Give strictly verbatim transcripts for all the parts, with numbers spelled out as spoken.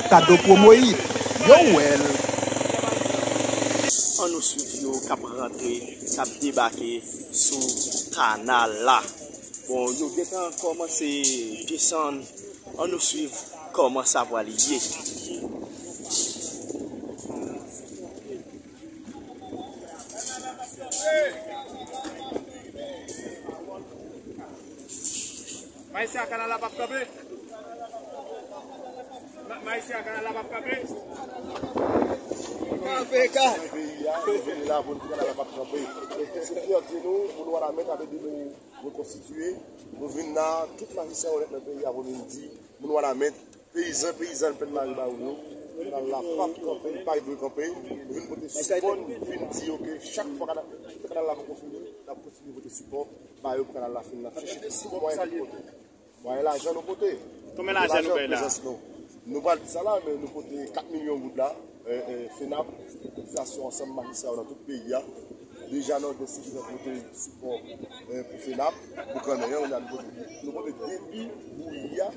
Kado pwomoyid, yo wè l. Ann nou swiv yo k ap rantre, k ap debake sou kanal la. Bon, yo gentan kòmanse desann. Ann nou swiv kòman sa pral ye. Majistra, kanal la p ap kanpe. Ma- Majistra, kanal la p ap kanpe. Kanpe, kanpe. Peyi a, nou vini la pou n di kanal la p ap kanpe. Se fyète nou, moun Wanament, sa vle di nou rekonstitiye, nou vin la, tout majistra onèt nan peyi a pou nou di, moun Wanament, peyizan, peyizàn Pèn Mari Bawou yo, kanal la p ap kanpe, li pa dwe kanpe. Nou vin pote sipò n, vin di yo ke chak fwa kanal, kanal la poko fini, n ap kontinye pote sipò ba yo pou kanal la fini. N ap chèche tout mwayen pou pote. Mwayen lajan nou pote. Konbyen lajan nou bay la? Prezans nou. Nou pa di sa la, men nou pote kat milyon goud la. Eh, eh, FENAP, kotisasyon ansanm majistra yo nan tout peyi a. Deja Nòdès te gentan pote sipò, eh, pou FENAP, pou Gran Anyen, nou pote, nou pote debi bouyi a,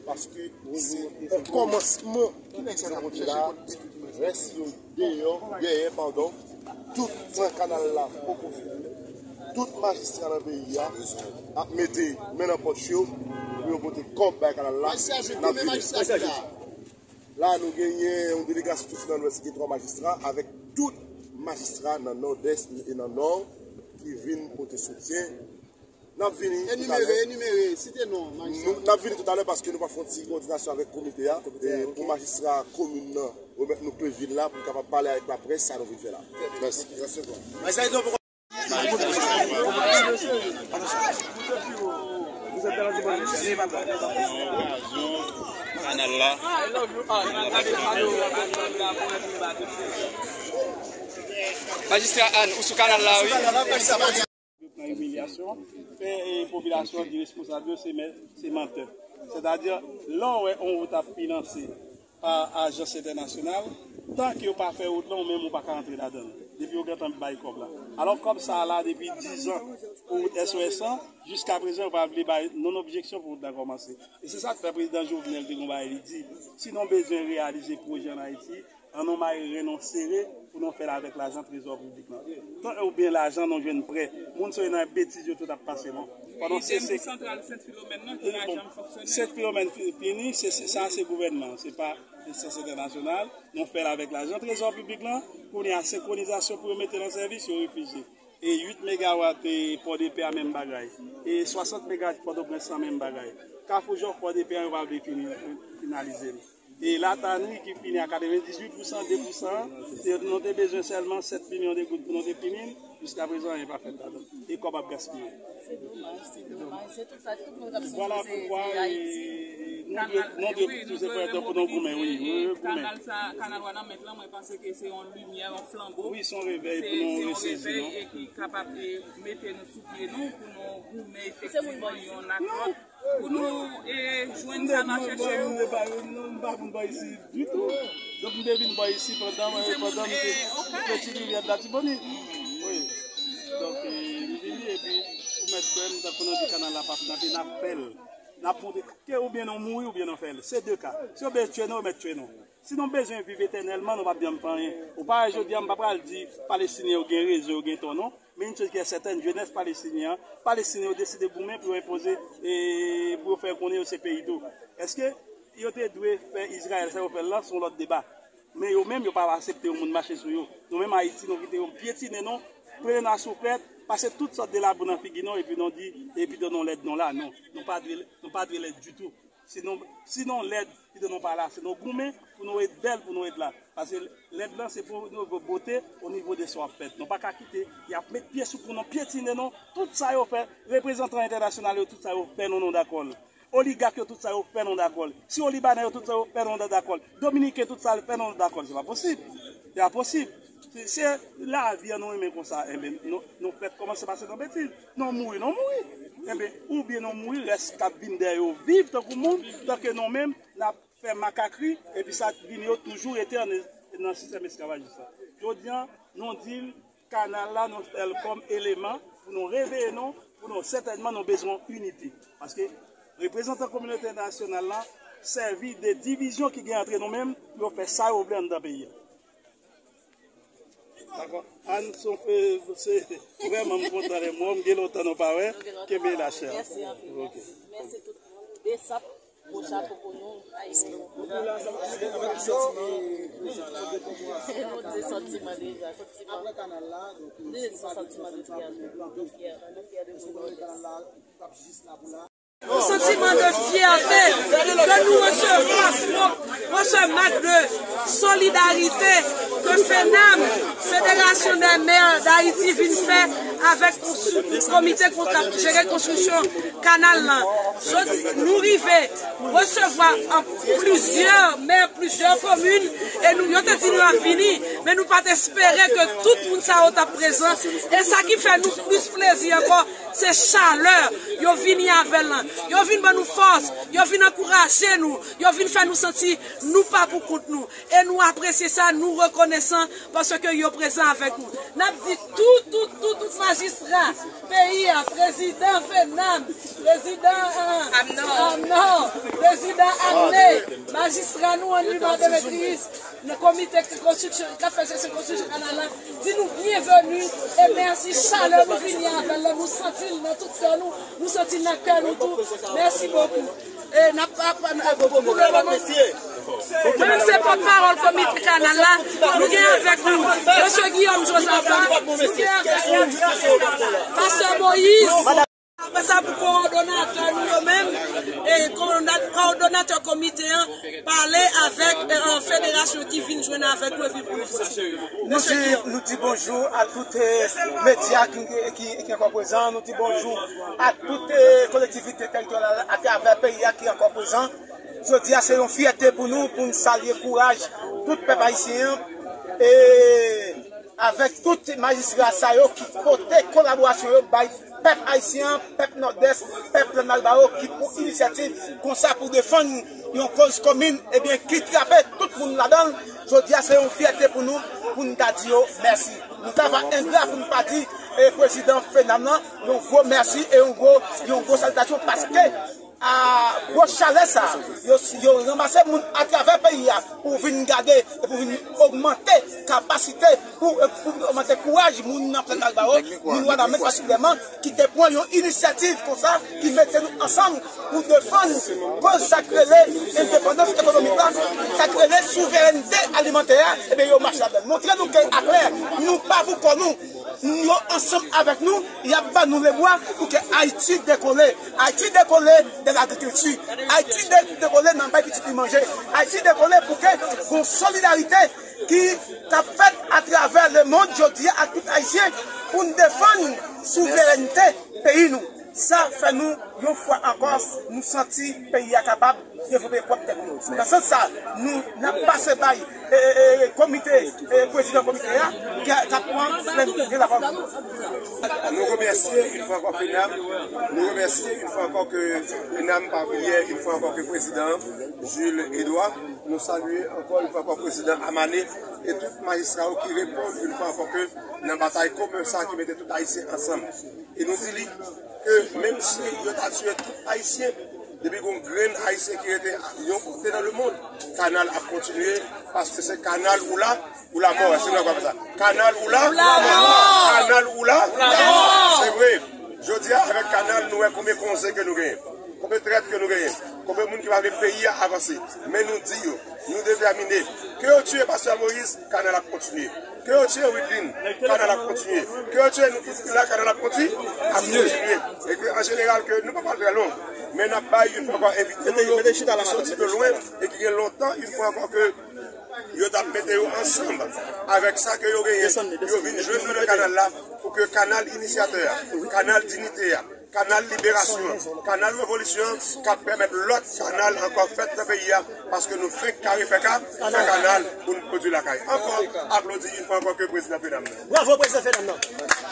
paske se yon kòmansman ki te pote la, rès yo deyò, dèyè, padon, tout tan kanal la poko fini. Tout majistra nan peyi a ap mete men nan pòch yo pou yo pote kòb bay kanal la. N ap vini. La, nou genyen yon delegasyon ki soti nan Lwès, ki gen twa majistra, avèk tout majistra nan Nòdès e nan Nò ki vin pote soutyen. N ap vini toutalè. Enimere, enimere, site non, majistra. Nou, n ap vini toutalè paske nou pral fè yon ti kowòdinasyon avèk komite a, e pou majistra komin nan remèt nou kle vil la pou n kapab pale avèk laprès sa nou vin fè la. Mèsi. Kanal la. Majistra Anne, ou sou kanal la, wi. Yo pran imilyasyon, fè, e, popilasyon an di responsab yo se mè-, se mantè. Sètadi, lè w wè yon wout ap finanse pa ajans entènasyonal, tan ke yo pa fè wout lan, ou menm ou pa ka antre ladan l. Depi yo gentan bay kòb la. Alò, kòb sa a la depi dizan pou wout S O S lan, jiskaprezan yo pa vle bay non objeksyon pou wout la kòmanse. E se sa k fè prezidan Jovenel te gon bagay li di, si nou bezwen reyalize pwojè ann Ayiti, ann nou mare ren nou sere pou nou fè l avèk lajan trezò piblik lan. Tan oubyen lajan nou jwenn prè. Moun sa yo nan betiz yo tout ap pase non. Pandan se, se Santral Sent Filomèn nan ki pa janm fonksyone. Sent Filomèn fi- fini, se, se, sa se gouvènman, se pa enstans entènasyonal. Nou fè l avèk lajan trezò piblik lan. Kounye a, senkronizasyon pou yo mete l an sèvis, yo refize. E uit megawat, e, Pòdepè a, menm bagay. E swasant megawat Pòtoprens lan, menm bagay. Kafou Jòf, Pòdepè a, yo pa vle fini, finalize l. E Latanri ki fini a katrevendizuit pousan, de pousan, te, nou te bezwen sèlman sèt milyon de goud pou nou te fini l. Jiskaprezan, anyen pa fèt ladan. E kòb ap gaspiye. Se domaj, se domaj. Se tout sa, tout moun k ap soufri, se, se Ayiti. Vwala poukwa, e, nou dwe, nou dwe pouse fè tan pou nou goumen, wi, wi, wi, goumen. Kanal sa, kanal Wanament lan, mwen panse ke se yon limyè, yon flanbo. Wi, se yon revèy pou nou resezi, non? Se, se yon revèy e ki kapab, e, mete nou sou pye nou, pou nou goumen efektivman youn ak lòt. Pou nou, e, jwenn sa n ap chèche yo. M pa konn bò isi ditou. Donk, m te vin bò isi pandan, pandan m te, m te Ti Rivyè Latibonit. Wi. Donk, e, m vini epi ou mèt kwè m, tankou nou di kanal la p ap kanpe, n ap fè l. N ap montre ke oubyen nou mouri oubyen nou fè l. Se de ka. Si yo bezwen tchwe nou, yo mèt tchwe nou. Si nou bezwen viv etènèlman, nou p ap janm fè anyen. Ou pa wè jodi a, m pa pral di Palestinyen yo gen rezon, yo gen tò, non. Men yon choz ki sètèn, jenès palestinyen an, Palestinyen yo deside goumen pou yo enpoze, e, pou yo fè konnen yo se peyi tou. Èske yo te dwe fè Izrayèl sa yo fè l lan, se yon lòt deba. Men yo menm, yo pa aksepte yon moun mache sou yo. Nou menm Ayiti, nou kite yo pyetine nou, pran nou a souflèt, pase tout sòt de labou nan figi nou, epi nou di, epi nou lèd nou la. Non, nou pa dwe, nou pa dwe lèd ditou. Si nou, si nou lèd, kite nou pa la. Si nou goumen, pou nou ret bèl, pou nou ret la. Paske lèd lan, se pou nou bote o nivo de sa w ap fèt. Nou pa ka kite, y ap met pye sou kou nou, pyetine nou, tout sa yo fè, reprezantan entènasyonal yo, tout sa yo fè nou, nou dakò l. Oligak yo, tout sa yo fè nou dakò l. Si o Libanè yo, tout sa yo fè nou dakò l. Dominiken, tout sa yo fè nou dakò l. Se pa posib. Se pa posib. Se, se lavi an nou renmen konsa. Enben, nou, nou fèt kòmanse pase nan betiz. Nou mouri, nou mouri. Enben, oubyen nou mouri, rès k ap vin dèyè yo viv tankou moun, tanke nou menm, n ap fè makakri, epi sa k vini yo toujou rete an, nan sistèm esklavajis la. Jodi a, nou di l, kanal la, nou fè l kòm eleman pou nou reveye nou, pou nou, sètènman, nou bezwen inite. Paske reprezantan kominote entènasyonal la, sèvi de divizyon ki gen antre nou menm pou yo fè sa yo vle anndan peyi a. Dakò. Ann, se vrèman m kontan lè m wè w, m gen lontan nou pa wè. Kenbe la, chè. Mèsi anpil. Ok. Mèsi tout moun. Big up pou nou, Ayisyen. Nou di santiman deja, santiman. Nou di santiman de fyète. Nou fyè, nou fyè de nou. Santiman de fyète ke nou resevwa pou nou, yon semèn de solidarite ke FENAM, Fédération des Maires d'Haïti, vin fè avèk komite k ap jere konstriksyon kanal lan. Jodi, nou rive resevwa an plizyè mè, plizyè komin, e nou, yo te di nou ap vini, men nou pa t espere ke tout moun sa yo t ap prezan. E sa ki fè nou plis plezi ankò, se chalè yo vini avè l lan. Yo vin ban nou fòs, yo vin ankouraje nou, yo vin fè nou santi nou pa pou kont nou. E nou apresye sa, nou rekonesan paske yo prezan avèk nou. N ap di tout, tout, tout, tout majistra peyi a, prezidan FENAM, prezidan, eh, Amnò, prezidan Amne, majistra nou an Lima Demetrius, nan komite konstriksyon, k ap fè jesyon konstriksyon kanal la, di nou byenveni e mèsi chalè nou vini avè l lan, nou santi l nan tout kè nou, nou santi l nan kè nou tou. Mèsi bokou. E n ap, ap, ap, ap, pou le moman. Mwen menm se pòtpawòl komite kanal la, nou gen avèk nou mesye Guillaume Josaphat, nou gen avèk nou pastè Moïse. Apre sa, pou kowòdonatè nou yo menm, e kowòdona-, kowòdonatè komite an, pale avèk, e, federasyon ki vin jwenn avèk nou epi pou nou pase. Nou di, nou di bonjou a tout, e, medya ki, ki, ki ankò prezan. Nou di bonjou a tout, e, kolektivite teritoryal atravè peyi a ki ankò prezan. Jodi a, se yon fyète pou nou, pou n salye kouraj tout pèp ayisyen an. E avèk tout majistra sa yo ki pote kolaborasyon yo bay pèp ayisyen an, pèp Nòdès, pèp Grann Malbawo ki pran inisyativ konsa pou defann yon koz komin, ebyen, ki trape tout moun ladan l. Jodi a, se yon fyète pou nou, pou n ta di yo mèsi. Nou ta va engra pou n pa di, e, prezidan FENAM nan yon gwo mèsi e yon gwo, yon gwo salitasyon, paske a gwo chalè sa, yo, yo ranmase moun atravè peyi a pou vin gade e pou vin ogmante kapasite, pou, pou vin ogmante kouraj moun nan Plèn Malbawo, moun Wanament patikilyaman, ki te pran yon inisyativ konsa, ki mete nou ansanm pou defann koz sa k rele endepandans ekonomik la, sa k rele souverènte alimantè a, ebyen, yo mache ladan l. Montre nou ke aklè, nou pa pou kò nou. Yo ansanm avèk nou, y ap ba nou lebwa pou ke Ayiti dekole. Ayiti dekole de lagrikilti. Ayiti de-, dekole nan bay pitit li manje. Ayiti dekole pou ke gon solidarite ki t ap fèt atravè lemonn jodi a ak tout Ayisyen pou n defann souverènte peyi nou. Sa fè nou, yon fwa ankò, nou santi peyi a kapab devlope pwòp tèt li. Nan sans sa, nou, n ap pase bay, e, e, e, komite, e, prezidan komite a, ki a, k ap pran plen, gen lapawòl. Nou remèsye yon fwa ankò FENAM, nou remèsye yon fwa ankò ke FENAM pa fiyè, yon fwa ankò ke prezidan Jules Edouard, nou salye ankò yon fwa ankò prezidan Amane e tout majistra yo ki reponn yon fwa ankò ke nan batay komen sa ki mete tout Ayisyen ansanm. E nou di li ke menm si yo ta tiye tout Ayisyen, depi gon grenn Ayisyen ki rete yon kote nan lemonn, kanal ap kontinye, paske se kanal ou la, ou lamò, èske nou dakò avèk sa? Kanal ou la, ou lamò. Kanal ou la, ou lamò. Se vre. Jodi a, avèk kanal, nou wè konbyen konze ke nou genyen, konbyen trèt ke nou genyen, konbyen moun ki pa vle peyi a avanse. Men nou di yo, nou detèmine, ke yo tiye pastè Moïse, kanal ap kontinye. Ke yo tiye Widlin, kanal ap kontinye. Ke yo tiye nou tout ki la, kanal ap konti-, ap kontinye. E ke, an jeneral, ke nou pa pral trè lwen, men n ap bay yon fwa ankò envite nou yo ki soti de lwen e ki gen lontan, yon fwa ankò, ke yo t ap mete yo ansanm avèk sa ke yo genyen, yo vin jwenn nou nan kanal la, pou ke kanal inisyatè a, kanal dinite a, kanal liberasyon an, kanal revolisyon an, k ap pèmèt lòt kanal ankò fèt nan peyi a, paske nou fenk kare fè ka, fè kanal pou n pwodui lakay. Ankò, aplodi yon fwa ankò ke prezidan FENAM nan. Bravo, prezidan FENAM nan.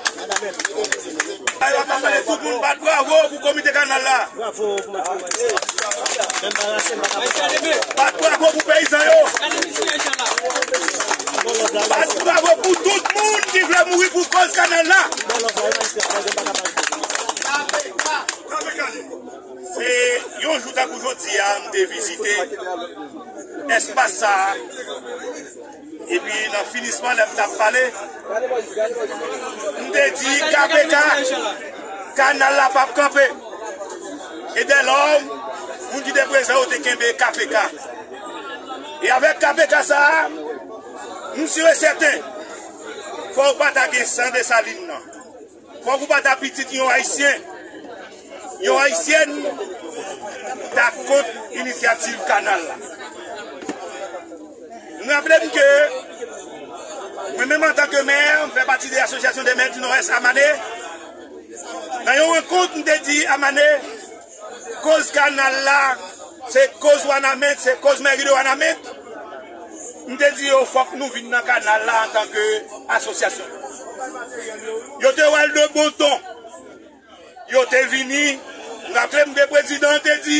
Ay, w ap mande tout moun bat bravo pou komite kanal la. Bravo pou mwen. Bat bravo pou peyizan yo. Bat bravo pou tout moun ki vle mouri pou koz kanal la. Se yon jou tankou jodi M te vizite espas sa a. Epi nan finisman, lè m t ap pale, m te di K P K, kanal la p ap kanpe. E dèlò, moun ki te prezan yo te kenbe K P K. E avèk K P K sa a, m si e sèten, fò w pa ta gen san Desalin nan. Fòk ou pa ta pitit yon Ayisyen, yon Ayisyèn ta kont inisyativ kanal la. M raple m ke mwen menm antanke mè, m fè pati de Association des Maires du Nord-Est Amanè. Nan yon rankont, m te di Amanè, koz kanal la, se koz Wanament, se koz mèri de Wanament. M te di yo, fòk nou vin nan kanal la antanke asosyasyon. Yo te wè l de bon ton. Yo te vini, m raple m ke prezidan an te di,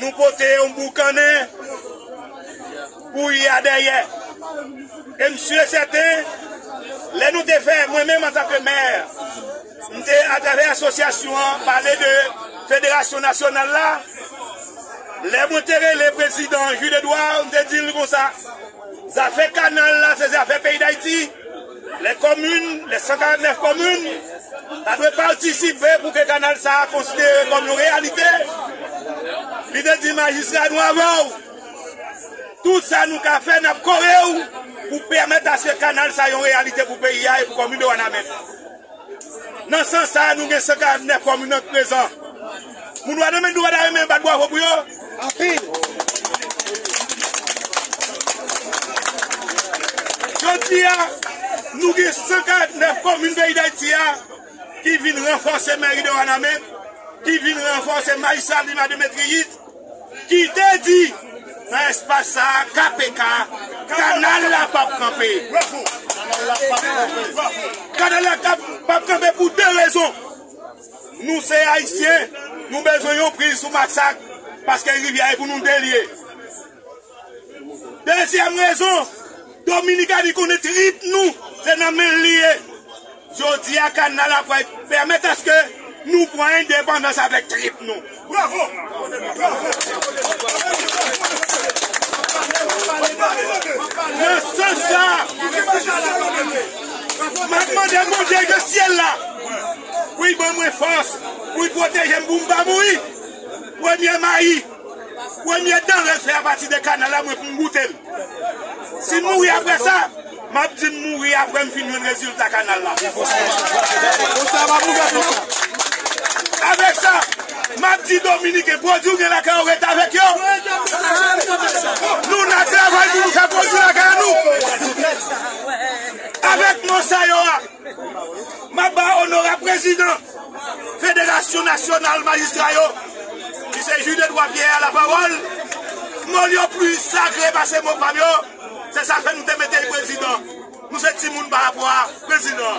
nou pote yon boukannen pou y a dèyè. E m si e sèten, lè nou te fè, mwen menm antanke mè, m te, atravè asosyasyon an, pale de federasyon nasyonal la. Lè mwen te rele prezidan Jude Edouard, m te di l konsa, zafè kanal la, se zafè peyi Dayiti. Lè komin, lè san karant nèf komin, ta dwe patisipe pou ke kanal sa a konsidere kòm yon reyalite. Li te di, majistra, nou avè w. Tout sa nou ka fè, n ap kore w pou pèmèt aske kanal sa yon reyalite pou peyi a e pou komin de Wanament. Nan sans sa a, nou gen san karant nèf komin nan prezan. Moun Wanament, nou pa ta renmen bat bravo pou yo? Anpil. Jodi a, nou gen san karant nèf komin peyi Dayiti a ki vin ranfòse mèri de Wanament, ki vin ranfòse majistra Lima Demetrius, ki te di nan espas sa a, K P K, kanal la p ap kanpe. Kanal la p ap kanpe pou de rezon. Nou se Ayisyen, nou bezwen yon priz sou masak, paske rivyè a e pou nou de l ye. Dezyèm rezon, Dominikani konnen trip nou, se nan men l li ye. Jodi a, kanal la pral pèmèt aske nou pran endepandans avèk trip nou. Bravo! Nan sans sa, m ap mande Bondye de syèl la pou l ban mwen fòs, pou l pwoteje m, pou m pa mouri. Premye mayi, premye danre l fè apati de kanal la, mwen pou m goute l. Si m mouri apre sa, m ap di m mouri apre m fin jwenn rezilta kanal la. Avèk sa, m ap di Dominiken, pwodui w gen lakay ou, ret avèk yo. Nou nan travay pou nou fè pwodui lakay nou. Avèk mo sa yo a, m ap ba onorab prezidan Federasyon Nasyonal Majistra yo, ki se Jude Edouard Pierre, lapawòl. Mo l yo pli sakre pase mo pa m yo. Se sa k fè nou te mete l prezidan. Nou se timoun pa rapò a prezidan an.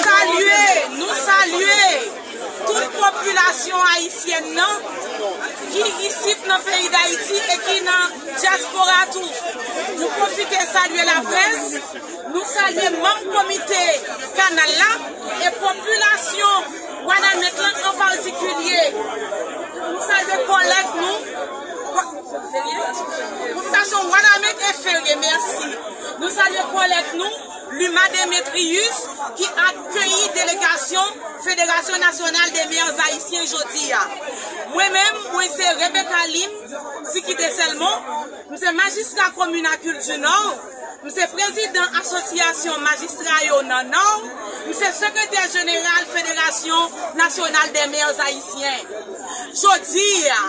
Salye, nou salye tout popilasyon ayisyèn nan ki isit nan peyi Dayiti e ki nan dyaspora tou. Nou pwofite salye laprès, nou salye manm komite kanal la e popilasyon Wanament lan an patikilye. Nou salye kòlèg nou, popilasyon Wanament e Ferye, mèsi. Nou salye kòlèg nou, Luma Demetrius, ki akeyi delegasyon Federasyon Nasyonal de Mè Ayisyen jodi a. Mwen menm, mwen se Rebecca Lim, Siki de Sèlmon, m se majistra komin Akil di Nò, m se prezidan asosyasyon majistra yo nan Nò, m se sekretè jeneral Federasyon Nasyonal de Mè Ayisyen. Jodi a,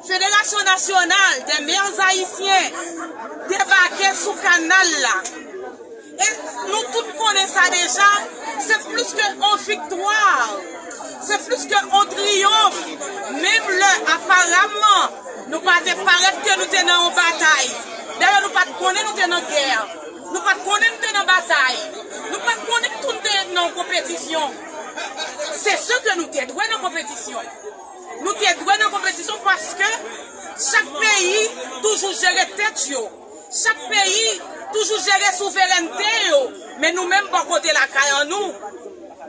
Federasyon Nasyonal de Mè Ayisyen debake sou kanal la. E nou tout konnen sa deja, se plis ke yon viktwa, se plis ke yon triyonf. Menm lè, aparamman, nou pa te parèt ke nou te nan yon batay. Dayè, nou pa t konnen nou te nan gè. Nou pa t konnen nou te nan batay. Nou pa t konnen tou nou te nan yon konpetisyon. Se si ke nou te dwe nan konpetisyon. Nou te dwe nan konpetisyon paske chak peyi toujou jere tèt yo. Chak peyi toujou jere souverènte yo. Men nou menm bò kote lakay an nou,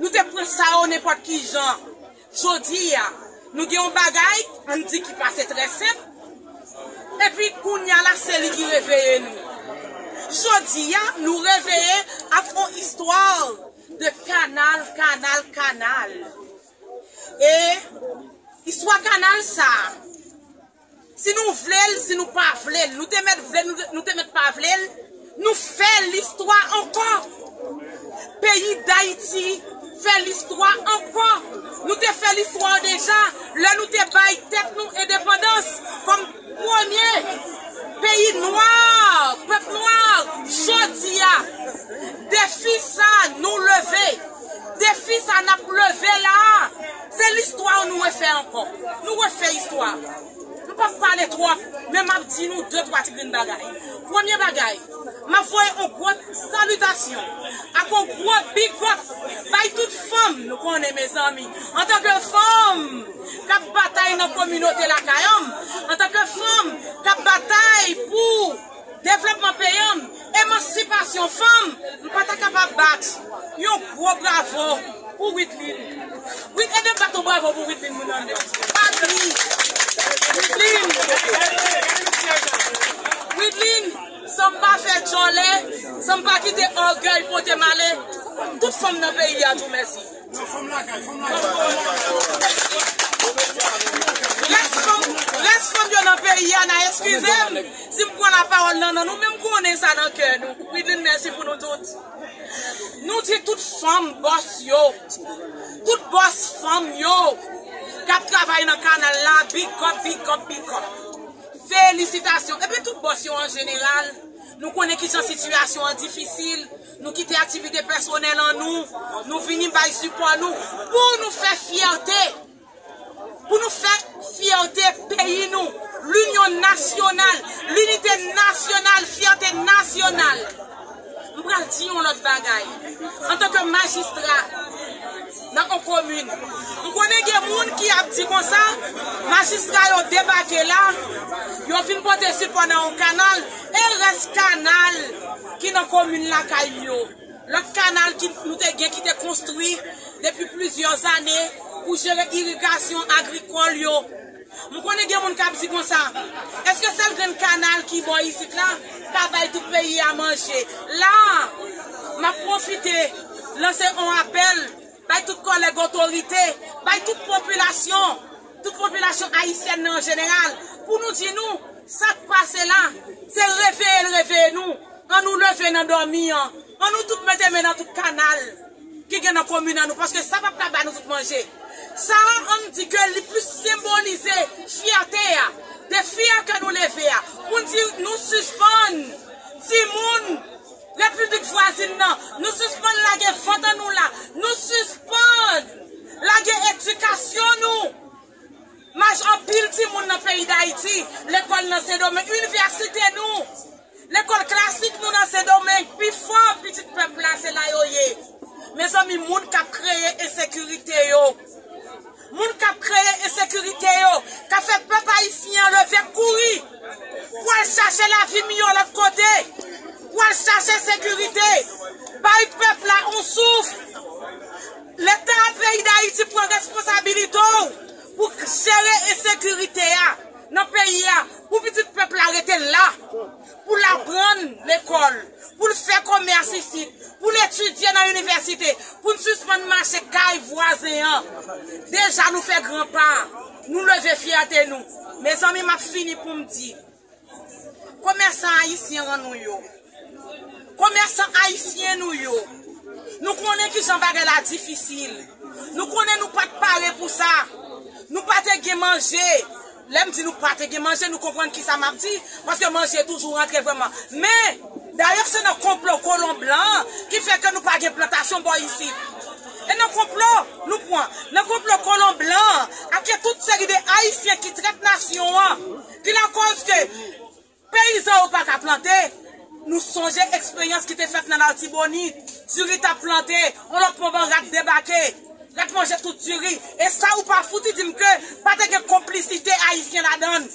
Nou te pran sa yo nenpòt ki jan. Jodi a, nou gen yon bagay, ann di ki pase trè senp. Epi kounye a la, se li ki reveye nou. Jodi a, nou reveye ak yon istwa de kanal, kanal, kanal. E istwa kanal sa a, si nou vle l, si nou pa vle l, nou te mèt vle l, nou te, nou te mèt pa vle l, nou fè listwa ankò. Peyi Dayiti fè listwa ankò. Nou te fè listwa deja lè nou te bay tèt nou endepandans kòm premye peyi nwa, pèp nwa. Jodi a, defi sa nou leve, defi sa n ap leve la a, se listwa nou refè ankò. Nou refè istwa. M p ap pale twòp, men m ap di nou de twa ti grenn bagay. Premye bagay, m ap voye yon gwo salitasyon ak yon gwo big up bay tout fanm nou konnen, mezanmi. Antanke fanm k ap batay nan kominote lakay an, antanke fanm k ap batay pou devlòpman peyi an, emansipasyon fanm, m pa ta kapab bat yon gwo bravo pou Widline. Wi, ede m bat yon bravo pou Widline, moun nan. Bat li. Widline. Widline, san m pa fè djòlè, san m pa kite ògèy pote m ale, tout fanm nan peyi a di w mèsi. Rès fanm, rès fanm yo nan peyi a, n a eskize m si m pran lapawòl nan non nou, men m konnen sa nan kè nou. Widline, mèsi pou nou tout. Nou di tout fanm bòs yo, tout bòs fanm yo k ap travay nan kanal la, big up, big up, big up. Felisitasyon. Epi tout bòs yo an jeneral, nou konnen kijan sitiyasyon an difisil, nou kite aktivite pèsonèl an nou, nou vini bay sipò nou, pou nou fè fyète, pou nou fè fyète peyi nou, linyon nasyonal, linite nasyonal, fyète nasyonal. M pral di yon lòt bagay. Antanke majistra nan yon komin, m konnen gen moun ki ap di konsa, majistra yo debake la, yo vin pote sipò nan yon kanal, e rès kanal ki nan komin lakay yo. Lòt kanal ki nou te gen ki te konstwi depi plizyè zane pou jere irigasyon agrikòl yo. M konnen gen moun k ap di konsa, èske sèl grenn kanal ki bò isit la ka bay tout peyi a manje? La a, m ap pwofite lanse yon apèl bay tout kòlèg otorite, bay tout popilasyon, tout popilasyon ayisyèn nan an jeneral, pou nou di nou, sa k pase la, se reveye l reveye nou. An nou leve nan dòmi an. An nou tout mete men nan tout kanal ki gen nan komin an nou, paske sa p ap ka ba nou tout manje. Sa a, ann di ke li plis senbolize fyète a, defi a ke nou leve a. Pou n di nou sispann, timoun Repiblik vwazin nan, nou sispann lage vant an nou la, nou sispann lage edikasyon nou. Maj anpil timoun nan peyi Dayiti, lekòl nan Sendomeng, inivèsite nou, lekòl klasik nou nan Sendomeng, pifò pitit pèp la se la yo ye. Mezanmi, moun k ap kreye ensekirite yo, moun k ap kreye ensekirite yo, k ap fè pèp ayisyen an leve kouri pou al chache lavi miyò lòt kote, pou al chache sekirite, bay pèp la yon souf. Leta peyi Dayiti pran responsabilite w pou jere ensekirite a nan peyi a, pou pitit pèp la rete la, pou l aprann lekòl, pou l fè komès isit, pou l etidye nan inivèsite, pou n sispann mache kay vwazen an. Deja nou fè gran pa, nou leve fyète nou. Mezanmi, m ap fini pou m di, komèsan ayisyen an nou yo, komèsan ayisyen nou yo, nou konnen kijan bagay la difisil. Nou konnen nou pa t pare pou sa. Nou pa te gen manje. Lè m di nou pa te gen manje, nou konprann kisa m ap di, paske manje toujou rantre vrèman. Men, dayè, se nan konplo kolon blan an ki fè ke nou pa gen plantasyon bò isit. E nan konplo nou pran, nan konplo kolon blan an, ak tout seri de Ayisyen ki trèt nasyon an, ki lakòz ke peyizan yo pa ka plante. Nou sonje eksperyans ki te fèt nan Latibonit. Diri t ap plante, yon lòt moman rat debake. Rat manje tout diri. E sa ou pa fouti di m ke pa te gen konplisite ayisyen ladan l.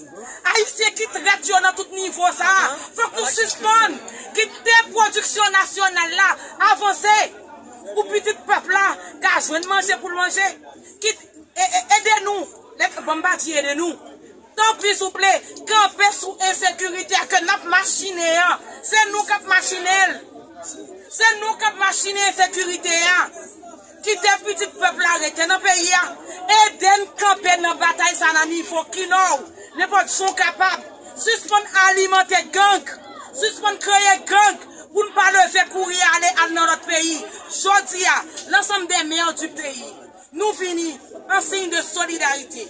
Ayisyen ki trèt yo nan tout nivo sa a. Fòk nou sispann kite pwodiksyon nasyonal la avanse. Pou pitit pèp la ka jwenn manje pou l manje. Kit, e, e, ede nou. Lè, ban m pa di ede nou. Tanpi, souple, kanpe sou ensekirite a ke n ap machinen an. Se nou k ap machinen l. Se nou k ap machinen ensekirite a. Kite pitit pèp la rete nan peyi a. Ede n kanpe nan batay sa nan nivo ki nò w. Nenpòt jan w kapab. Sispann alimante gang. Sispann kreye gang pou n pa leve kouri ale al nan lòt peyi. Jodi a, l'ensemble des maires du pays, nou vini an siy de solidarite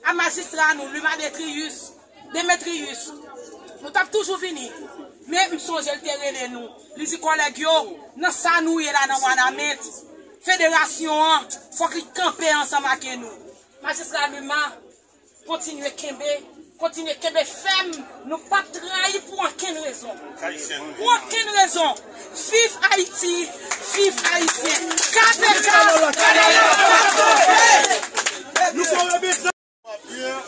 a majistra nou, Luma Detrius, Demetrius. Nou t ap toujou vini, men m sonje l te rele nou. Li di, kòlèg yo, nan sa nou ye la nan Wanament, federasyon an, fòk li kanpe ansanm ak nou. Majistra Luma, kontinye kenbe, kontinye kenbe fèm, nou p ap trayi pou okenn rezon. Pou okenn rezon. Viv Ayiti, viv Ayisyen. K P K, K P K. Pierre,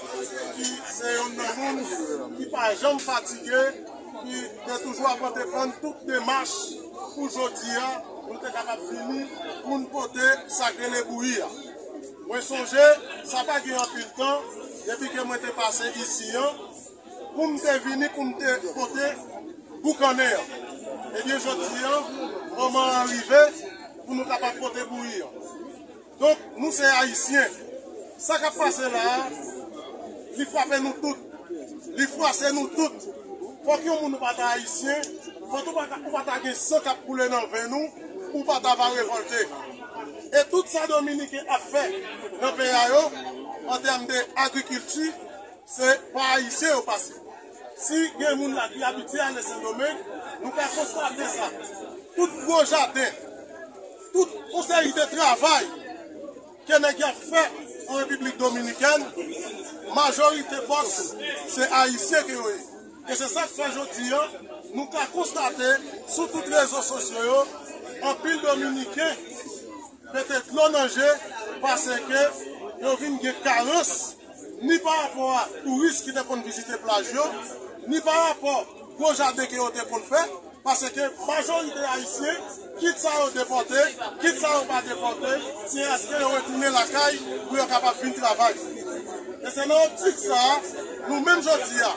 ki se youn nan moun ki pa janm fatige, ki te toujou ap antrepann tout demach pou jodi a, pou n te kapab vini, pou n pote sa k rele bouyi a. Mwen sonje, sa pa gen anpil tan, depi ke mwen te pase isi an, pou m te vini, pou m te pote boukannen an. Ebyen, jodi an, moman an rive pou nou kapab pote bouyi an. Donk, nou se Ayisyen. Sa k ap pase la a, li frape nou tout. Li fwase nou tout. Fòk yon moun ou pa ta Ayisyen, fòk ou pa ta, ou pa ta gen san k ap koule nan venn ou, ou pa ta va revòlte. E tout sa Dominiken ap fè nan peyi a yo, an tèm de agrikilti, se pa Ayisyen yo pase. Si gen moun la ki abitye ale Sendomeng, nou ka konstate sa. Tout gwo jaden, tout yon seri de travay ke nèg y ap fè an Repiblik Dominikèn, majorite bòs se Ayisyen ke yo ye. E se sa k fè jodi an, nou ka konstate sou tout rezo sosyo yo, anpil Dominiken mete dlo nan je, paske yo vin gen karans, ni pa rapò a touris ki te konn vizite plaj yo, ni pa rapò gwo jaden ke yo te konn fè, paske majorite Ayisyen, kit sa yo depòte, kit sa yo pa depòte, se èske yo retounen lakay pou yo kapab vin travay. E se nan optik sa a, nou menm jodi a,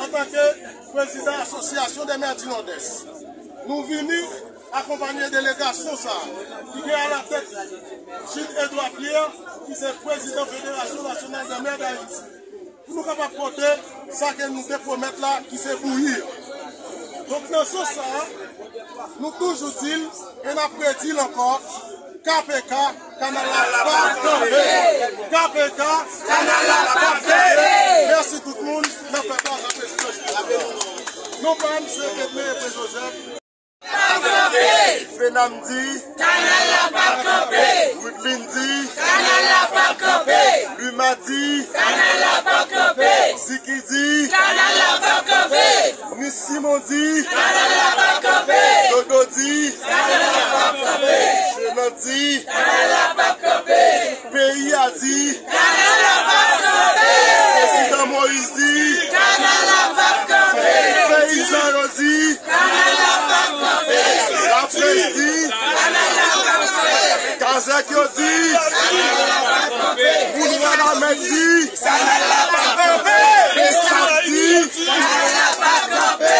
antanke prezidan Asosyasyon dè Mè di Nòdès, nou vini akonpanye delegasyon sa a, ki gen alatèt Gilles Edouard Pierre, ki se prezidan Federasyon Nasyonal dè Mè d Ayiti, pou nou kapab pote sa ke nou te pwomèt la, ki se bouyi an. Donk, nan sans sa a, nou toujou di l, e n ap redi l ankò, K P K, kanal la p ap kanpe. K P K, kanal la p ap kanpe. Mèsi tout moun, n ap fè plas a prezidan Gilles Edouard. Non pa m se Edme Efre Joseph. Fenam di, kanal la p ap kanpe. Woodlin di, kanal la p ap kanpe. Luma di, kanal la p ap kanpe. Ziki di, kanal la p ap kanpe. Miss Simon di, kanal la p ap kanpe. Dodo di, kanal la p ap kanpe. Jenan di, kanal la p ap kanpe. Peyi a di, kanal la p ap kanpe. Prezidan Moyiz di, kanal la p ap kanpe. Peyizan yo di, kanal la p ap kanpe. Laprès di, kanal la p ap kanpe. Kazèk yo di, kanal la p ap kanpe. Moun Wanament di, kanal la p ap kanpe. Besap di, kanal la p ap kanpe.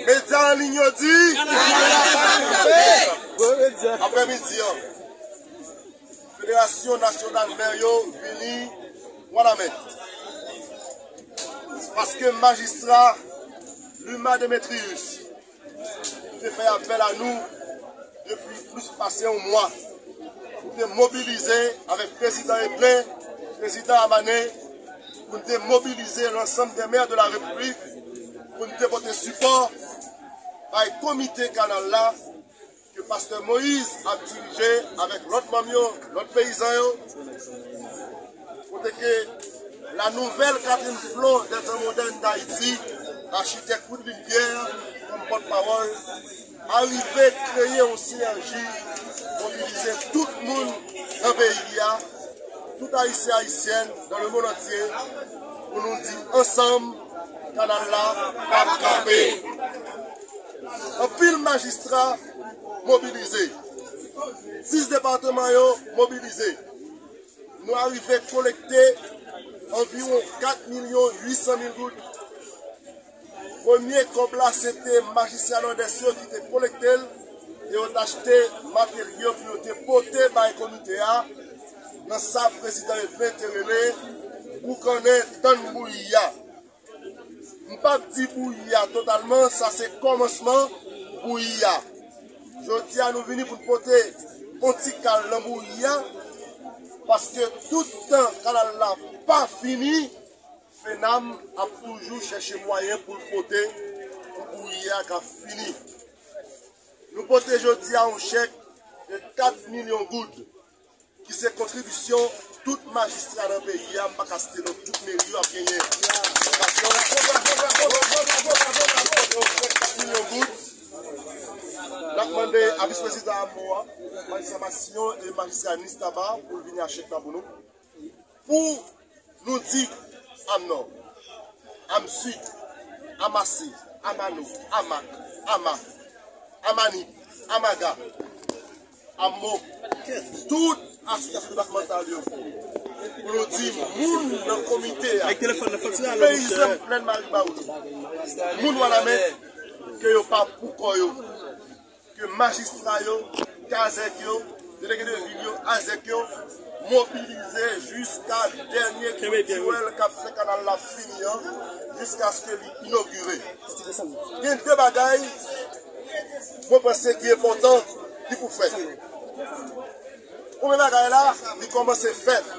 Medya an liy yo di, kanal la p ap kanpe. Aprèmidi an, Federasyon Nasyonal Mè yo vini Wanament. Paske majistra Luma Demetrius te fè apèl a nou depi plis pase yon mwa. Nou te mobilize avèk prezidan Edme, prezidan Amane, pou n te mobilize l'ensemble des maires de la République, pou n te pote sipò bay komite kanal la, ke pastè Moyiz ap dirije avèk lòt manm yo, lòt peyizan yo, kote ke la nouvelle Catherine Flo des temps modernes d'Haïti, achitèk Woodlin Pierre kòm pòtpawòl, arive kreye yon sinèji, mobilize tout moun nan peyi a, tout Ayisyen, Ayisyèn, dans le monde entier, pou nou di ansanm, kanal la p ap kanpe. Anpil majistra mobilize. Sis depatman yo mobilize. Nou arive kolekte anviwon kat milyon uit san mil goud. Premye kòb la, se te majistra Nòdès yo ki te kolekte l, e yo t achte materyo pou yo te pote bay komite a, nan sa prezidan Edmen te rele boukannen tann bouyi a. M p ap di bouyi a totalman, sa se kòmansman bouyi a. Jodi a, nou vini pou n pote yon ti kal nan bouyi a, paske tout tan kanal la pa fini, FENAM ap toujou chèche mwayen pou l pote pou bouyi a ka fini. Nou pote jodi a yon chèk de kat milyon goud, ki se kontribisyon tout majistra nan peyi a, m pa ka site non tout meri yo ap genyen. Yon chèk kat milyon goud. N ap mande a vis prezidan AMMO a, majistra Masyon e majistra Nistaba pou l vini a chèk la pou nou. Pou nou di AMNOR, AMSUD, AMASE, AMANO, AMAK, AMA, AMANIP, AMAGA, AMMO, tout asosyasyon depatmantal yo, pou nou di moun nan komite a, peyizan Plèn Maribawou, moun Wanament, ke yo pa pou kò yo, ke majistra yo, kazèk yo, delege de vil yo, azèk yo, mobilize jiska dènye kout tiwèl k ap fè kanal la fini an, jiskaske li inogire. Gen de bagay mwen panse ki enpòtan ki pou fèt. Premye bagay la, li kòmanse fèt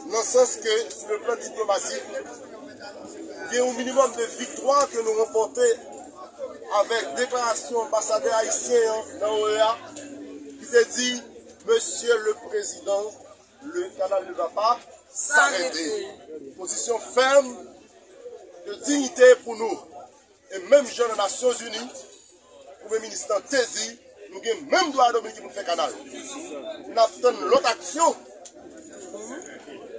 nan sans ke, sou le plan diplomatik, gen yon minimòm de viktwa ke nou ranpòte avèk deklarasyon anbasadè ayisyen an nan O E A ki te di, Monsieur le Président, le canal ne va pas s'arrêter. Pozisyon fèm de diyite pou nou. E menm jan nan Nasyonzini, Premye Minis lan te di, nou gen menm dwa a Dominik pou n fè kanal. N ap tann lòt aksyon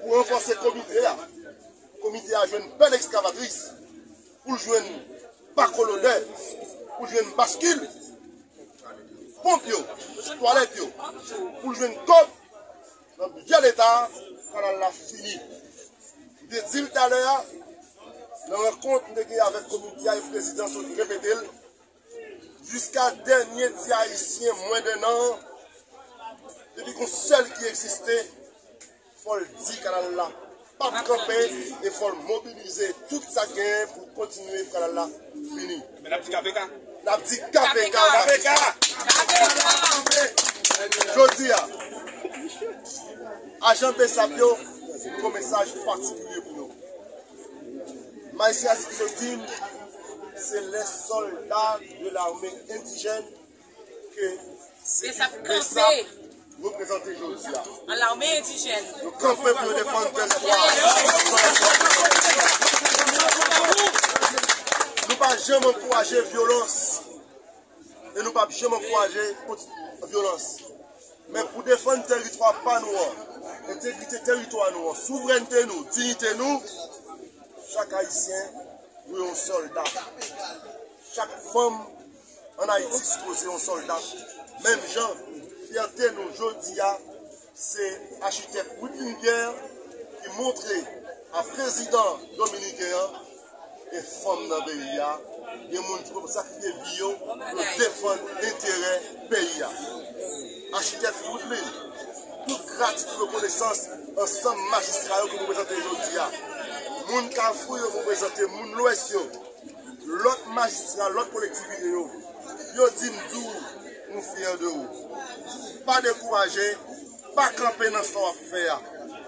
pou ranfòse komite a. Komite a jwenn bèl ekskavatris, pou l jwenn bako lodè, pou l jwenn baskil, ponp yo, twalèt yo, pou l jwenn kòb nan bidjè Leta, kanal la fini. M te di l talè a, nan rankont m te gen avèk komite a, e prezidan sot repete l, jiska dènye ti ayisyen mwen de nan, depi gon sèl ki egziste, fò l di kanal la p ap kanpe e fò l mobilize tout sa k genyen pou kontinye pou kanal la fini. Men n ap di K P K. N ap di K P K. K P K. Jodi a, ajan BSAP yo, m gen yon mesaj patikilye pou yo. Maestro Aziz Claudine, c'est les soldats de l'armée indigène ke BSAP reprezante jodi a. An lame endijèn. Nou kanpe pou yo defann tèritwa. Nou pa janm ankouraje vyolans. E nou p ap janm ankouraje vyolans. Men pou defann tèritwa pa nou an, entegrite tèritwa nou an, souvrènte nou, diyite nou, chak Ayisyen dwe yon sòlda. Chak fanm ann Ayiti sipoze yon sòlda. Menm jan, fyète nou jodi a, se achitèk Widlin Pierre ki montre a prezidan dominiken an e fanm nan peyi a, gen moun ki pwòp sakrifye vi yo pou yo defann enterè peyi a. Achitèk Widlin, tout gratitid, rekonesans ansanm majistra yo ke nou prezante jodi a. Moun Kafou yo, nou prezante, moun Lwès yo, lòt majistra, lòt kolektivite yo, yo di m di w, nou fyè de ou. Pa dekouraje, pa kanpe nan sa w ap fè a.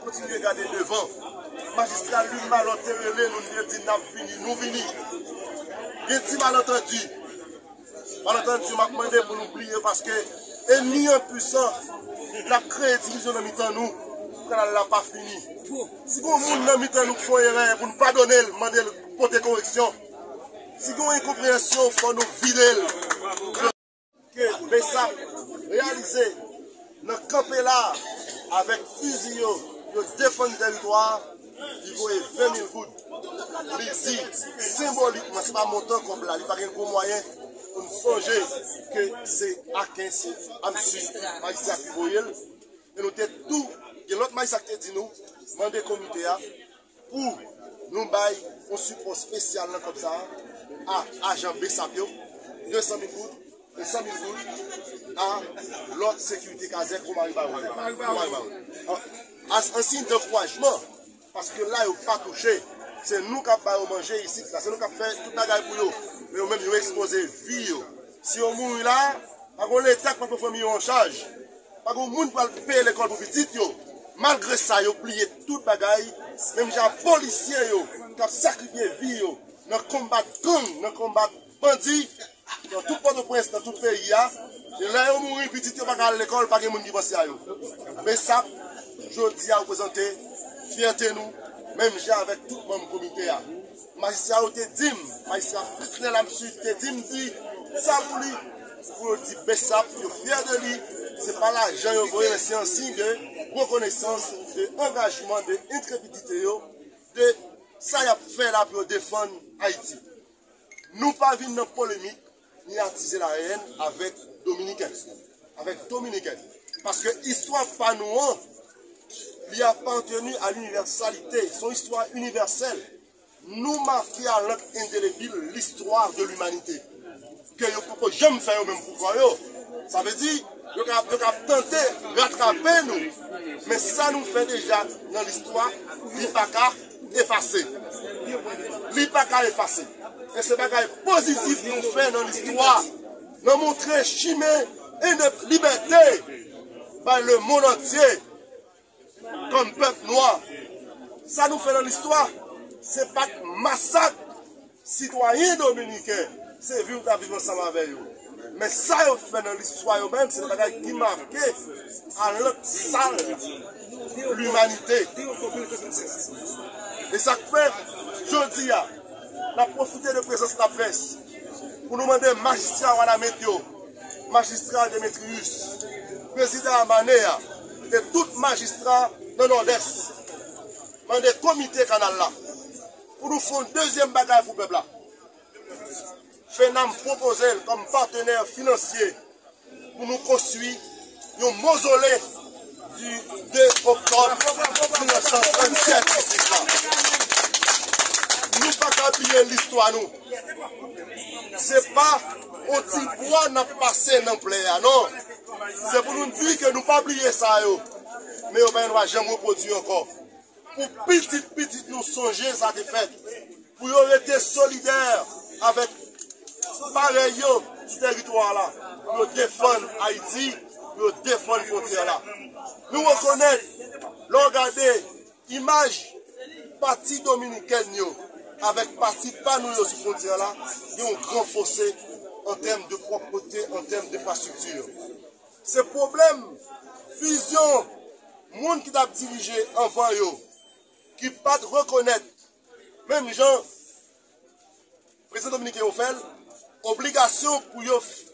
Kontinye gade devan. Majistra Lil Malò te rele nou, li te di n ap vini, nou vini. Gen ti malantandi. Malantandi, m ap mande pou nou bliye paske ènmi an pwisan, l ap kreye divizyon nan mitan nou pou kanal la pa fini. Si gon moun nan mitan nou k fè yon erè, pou n padone l, mande l pote koreksyon. Si gen yon enkonpreyansyon, fò nou vide l. Ke BSAP reyalize nan kanpe la avèk fizi yo, yo defann tèritwa a, li voye ven mil goud. Li di, senbolikman, se pa montan kòb la, li pa gen gwo mwayen. Nou sonje ke se Aken, se Amsu, majistra ki voye l. E nou te tou, gen lòt majistra ki te di nou, mande komite a pou nou bay yon sipò espesyal nan kòb sa a, a ajan BSAP yo, de san mil goud, e san mil goud a lòt sekirite kazèk Womari Bawon. Womari Bawon. An, an siy dankourajman, paske la yo pa touche. Se nou k ap ba yo manje isit la, se nou k ap fè tout bagay pou yo. Men yo menm yo ekspoze vi yo. Si yo mouri la, pa gen Leta k pral pran fanmi yo an chaj. Pa gen moun pral peye lekòl pou pitit yo. Malgre sa, yo bliye tout bagay. Menm jan polisye yo k ap sakrifye vi yo nan konbat gang, nan konbat bandi, nan tout Pòtoprens, nan tout peyi a. E lè yo mouri, pitit yo pa ka al lekòl, pa gen moun ki panse a yo. BSAP, jodi a, reprezante fyète nou, menm jan avèk tout manm komite a. Majistra yo te di m, majistra Fritznel Amsu te di m, di sa pou li, pou yo di BSAP, yo fyè de li, se pa lajan yo voye, men se yon siy de rekonesans, de angajman, de entrepidite yo, de sa y ap fè la pou yo defann Ayiti. Nou pa vin nan polemik ni atize la haine avèk Dominiken, avèk Dominiken. Paske istwa pa nou an, li apateni a linivèsalite, se yon istwa inivèsèl. Nou make a lank endelebil l'histoire de l'humanité. Ke yo poko janm fè yo menm pou kò yo. Sa vle di, yo ka, yo ka tante ratrape nou. Men sa nou fè deja nan listwa, li pa ka efase. Li pa ka efase. E se bagay pozitif nou fè nan listwa. Nan montre chimen endep-, libète bay lemonn antye. Kòm pèp nwa, sa nou fè nan listwa, se pa t masak sitwayen dominiken, se viv ta viv ansanm avè yo. Men sa yo fè nan listwa yo menm, se yon bagay ki make a lank sal limanite. E sa k fè, jodi a, n ap pwofite de prezans laprès pou nou mande majistra Wanament yo, majistra Demetrius, prezidan Amane a, e tout majistra nan Nòdès, mande komite kanal la pou nou fè yon dezyèm bagay pou pèp la. FENAM pwopoze l kòm patnè finansye pou nou konstwi yon mozole di de oktòb mil nèf san trannsèt isit la. Nou pa ka bliye listwa nou. Se pa yon ti bwa n ap pase nan plè a, non. Se pou nou di ke nou pa bliye sa yo. Men yo pa gen dwa janm repwodui ankò. Pou pitit pitit nou sonje sa te fèt. Pou yo rete solidè avèk parèy yo sou teritwa la. Pou yo defann Ayiti, pou yo defann fwontyè la. Nou rekonèt, lè w gade imaj pati dominiken yo avèk pati pa nou yo sou fwontyè la, gen yon gran fose an tèm de pwòpte, an tèm de enfrastrikti. Se pwoblèm vizyon moun ki t ap dirije anvan yo, ki pa t rekonèt, menm jan prezidan dominiken yo fè l, obligasyon pou yo f-,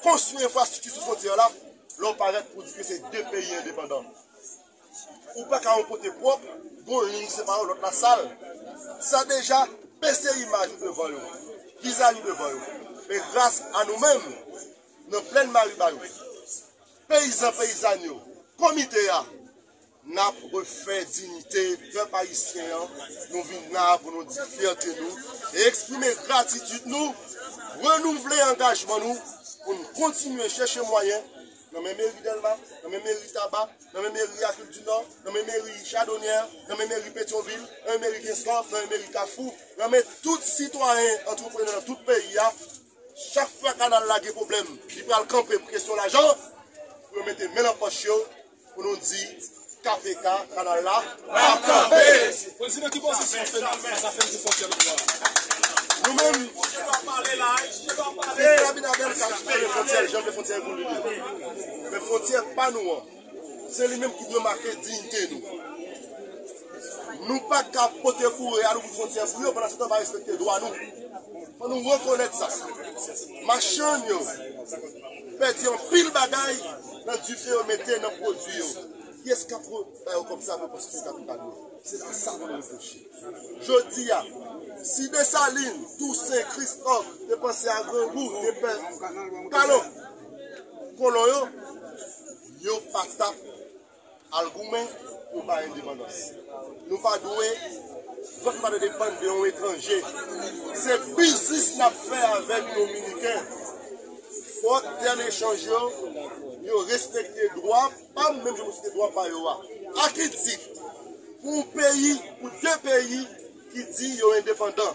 konstwi enfrastrikti sou fwontyè la, lè w parèt pou di ke se de peyi endepandan. Ou pa ka yon kote pwòp, gon liy separe w, lòt la sal. Sa deja bese imaj ou devan yo, vizaj ou devan yo. Men gras a nou menm, nan plèn Maribayou, peyizan, peyizàn yo, komite a, n ap refè diyite pèp ayisyen an. Nou vin la pou nou di fyète nou e eksprime gratitid nou, renouvle angajman nou pou n kontinye chèche mwayen nan men meri Dèlma, nan men meri Taba, nan men meri Akil Dinò, nan men meri Chadonyè, nan men meri Petyonvil, nan men meri Kenskòf, nan men meri Kafou, nan men tout sitwayen antreprenè nan tout peyi a. Chak fwa kanal la gen pwoblèm, li pral kanpe pou kesyon lajan, pou yo mete men nan pòch yo, pou nou di K P K, kanal la ap kanpe. Prezidan, ki pozisyon FENAM fas a fèmti fwontyè nan mwa a? Nou menm, Prezidan Abinader ka fèmen fwontyè l jan l vle fwontyè pou li. Men fwontyè pa nou an, se li menm ki dwe make diyite nou. Nou pa ka pote kouri al ouvri fwontyè pou yo, pandan se tan pa respekte dwa nou. Fò nou rekonèt sa. Machann yo pèdi anpil bagay nan dife yo mete nan pwodui yo. Kiyès k ap ba yo kòb sa pou konstwi kapital yo? Se pa sa pou nou reflechi. Jodi a, Si Desalin, Tousen, Kristòf te panse a grangou, te pè kalon, kolon yo, yo pa t ap al goumen pou bay endepandans. Nou pa dwe, fòk nou pa dwe depann de yon etranje. Se biznis n ap fè avèk Dominiken. Fòk tèm echanj yo, yo respekte dwa pa m, menm jan m respekte dwa pa yo a. A ki tit? Pou yon peyi, pou de peyi ki di yo endepandan,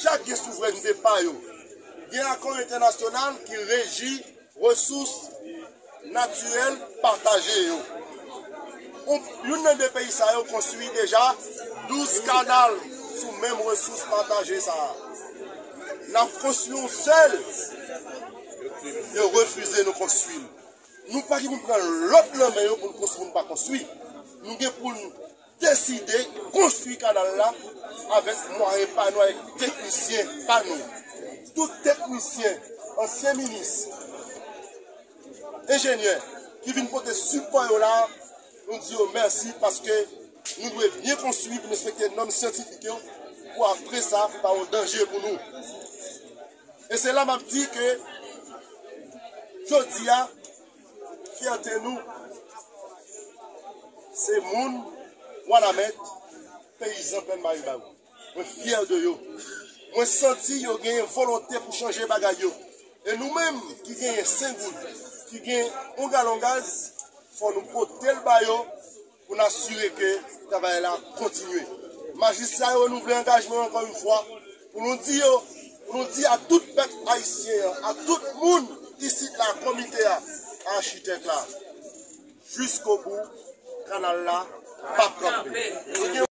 chak gen souvrènte pa yo. Gen akò entènasyonal ki reji resous natirèl pataje yo. Yon, youn nan de peyi sa yo konstwi deja douz kanal sou menm resous pataje sa a. N ap konstwi yon sèl, yo refize nou konstwi l. Nou pa gen pou n pran lòt nan men yo pou n konstwi, pou n pa konstwi. Nou gen pou n deside konstwi kanal la avèk mwayen pa nou, avèk teknisyen pa nou. Tout teknisyen, ansyen minis, enjenyè ki vin pote sipò yo la, nou di yo mèsi paske nou dwe byen konstwi pou n respekte nòm syantifik yo, pou apre sa, pou pa yon danje pou nou. E se la m ap di ke jodi a, fyète nou, se moun Wanament, peyizan Plèn Maribawou. Mwen fyè de yo. Mwen santi yo genyen volonte pou chanje bagay yo. E nou menm ki genyen senk goud, ki gen yon galon gaz, fò nou pote l ba yo pou n asire ke travay la kontinye. Majistra yo renouvle angajman yo ankò yon fwa pou nou di yo, pou nou di a tout pèp ayisyen an, a tout moun isit la, komite a, a achitèk la, jiskobou, kanal la p ap kanpe.